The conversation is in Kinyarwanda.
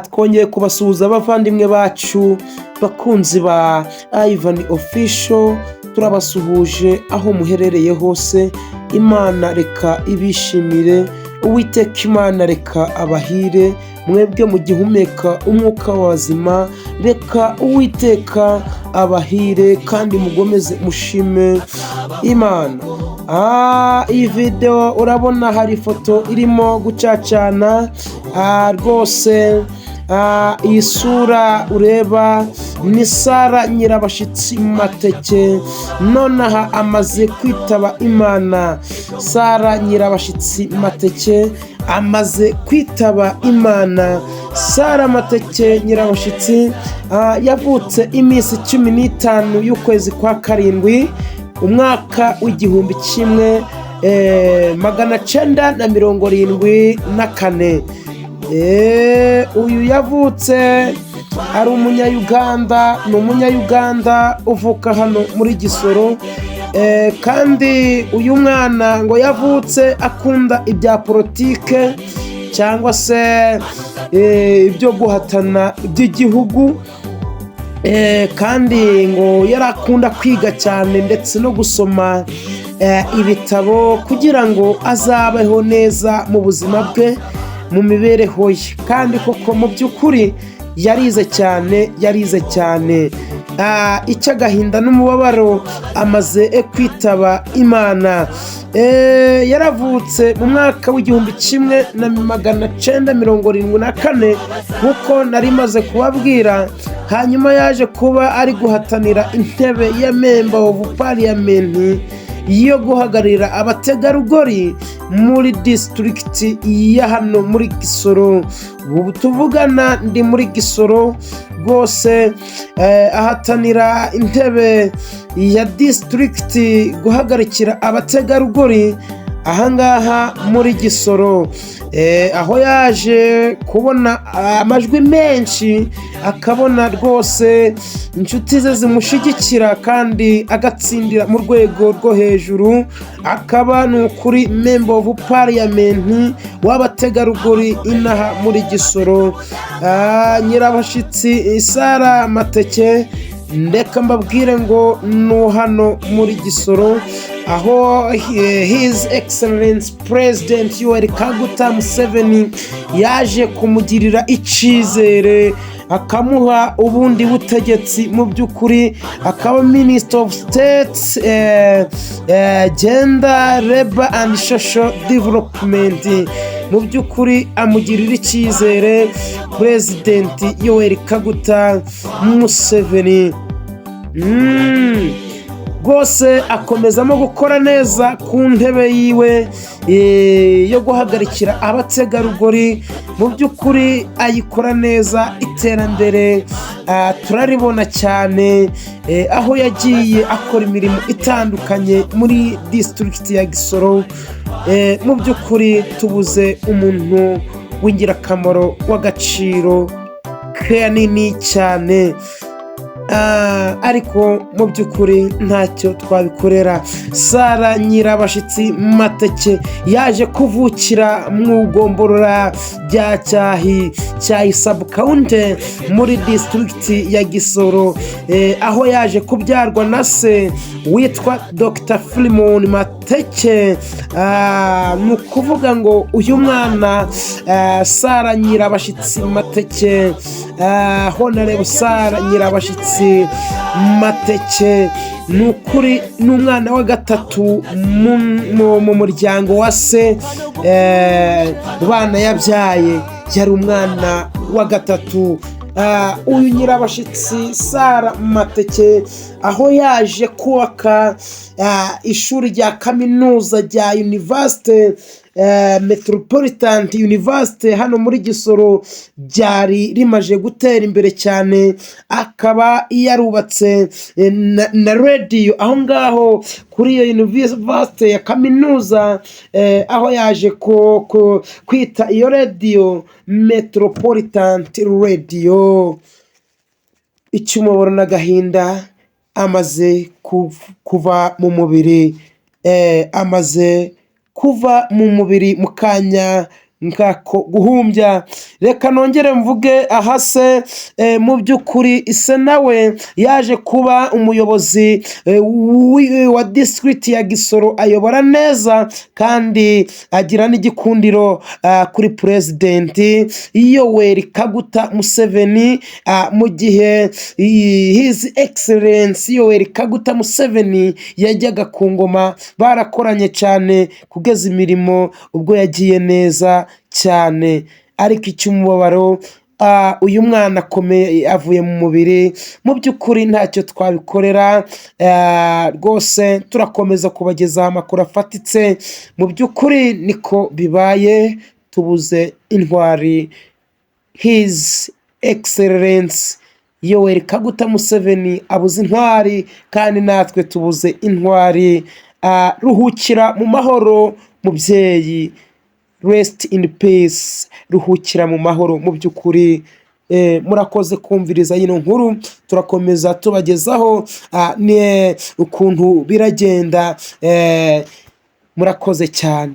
Twongeye kubasuhuza, abavandimwe bacu, bakunzi ba Ivan Official. Turabasuhuje aho muherereye hose. Imana reka ibishimire, Uwiteka Imana reka abahire. Mwebwe mugihumeka umwuka w'abazima, reka Uwiteka abahire kandi mugomeze mushime Imana. Iyi videwo urabona hari ifoto irimo gucacana rwose. Iyi sura ureba ni Sara Nyirabashyitsi Mateke, nonaha amaze kwitaba Imana. Sara Nyirabashyitsi Mateke amaze kwitaba Imana. Sara Mateke Nyirabashyitsi yavutse iminsi 15 y'ukwezi kwa karindwi, umwaka w'1974. Uyu yavutse ari Umunyayuganda, ni Umunyayuganda uvuka hano muri Gisoro. Kandi uyu mwana ngo yavutse akunda ibya politike cyangwa se ibyo guhatana by'igihugu. Kandi ngo yari akunda kwiga cyane ndetse no gusoma ibitabo kugira ngo azabeho neza mu buzima bwe, mu mibereho ye. Kandi koko mu by'ukuri yarize cyane, yarize cyane. Icy'agahinda n'umubabaro, amaze kwitaba Imana. Yaravutse mu mwaka w'1974, nk'uko nari maze kubabwira. Hanyuma yaje kuba ari guhatanira intebe ya Member of Parliament yo guhagararira abategarugori muri disitirigiti ya hano muri Gisoro. Ubu tuvugana ndi muri Gisoro rwose. Ahatanira intebe ya disitirigiti guhagarikira abategarugori ahangaha muri Gisoro, aho yaje kubona amajwi menshi, akabona rwose inshuti ze zimushyigikira kandi agatsindira mu rwego rwo hejuru, akaba ni ukuri Member of Parliament w'abategarugori inaha muri Gisoro. Nyirabashyitsi Sara Mateke, ndeka mbabwire ngo ni hano muri Gisoro, aho His Excellence President Yoweri Kaguta Museveni yaje kumugirira icyizere, akamuha ubundi butegetsi. Mu by'ukuri akaba Minister of State, Gender, Labour and Social Development. Mu by'ukuri amugirira icyizere President Yoweri Kaguta Museveni. Rwose akomezamo gukora neza ku ntebe yiwe yo guhagarikira abategarugori. Mu by'ukuri ayikora neza, iterambere turaribona cyane, aho yagiye akora imirimo itandukanye muri disitirigiti ya Gisoro. Mu by'ukuri tubuze umuntu w'ingirakamaro, w'agaciro kanini cyane. Ariko mu by'ukuri ntacyo twabikorera. Sara Nyirabashyitsi Mateke yaje kuvukira mu gomborora rya Cyahi, Cyahi Sub-County, muri disitirigiti ya Gisoro, aho yaje kubyarwa na se witwa Dr Filimon Mateke. Ni ukuvuga ngo uyu mwana Sara Nyirabashyitsi Mateke, Honorable Sara Nyirabashyitsi Mateke, ni ukuri ni umwana wa gatatu mu muryango wa se. Bana yabyaye, yari umwana wa gatatu. Uyu Nyirabashyitsi Sara Mateke, aho yaje kubaka ishuri rya kaminuza rya University, Metropolitan University, hano muri Gisoro, ryari rimaze gutera imbere cyane, akaba yarubatse na radiyo aho ngaho kuri iyo university ya kaminuza, aho yaje kwita iyo radiyo Metropolitan Radio. Icyumubabaro n'agahinda, amaze kuva mu mubiri, amaze kuva mu mubiri mu kanya. Nkako guhumbya. Reka nongere mvuge aha se, mu by'ukuri ise nawe yaje kuba umuyobozi wa district ya Gisoro, ayobora neza kandi agira n'igikundiro kuri Perezidenti Yoweri Kaguta Museveni. Mu gihe His Excellence Yoweri Kaguta Museveni yajyaga ku ngoma, barakoranye cyane kugeza imirimo ubwo yagiye neza cyane. Ariko icy'umubabaro, uyu mwana akomeye avuye mu mubiri. Mu by'ukuri ntacyo twabikorera rwose, turakomeza kubagezaho amakuru afatitse. Mu by'ukuri niko bibaye, tubuze intwari. His Excellence Yoweri Kaguta Museveni abuze intwari, kandi natwe tubuze intwari. Ruhukira mu mahoro mubyeyi, rest in peace, ruhukira mu mahoro. Mu by'ukuri murakoze kumviriza yino nkuru, turakomeza tubagezaho ukuntu biragenda. Murakoze cyane.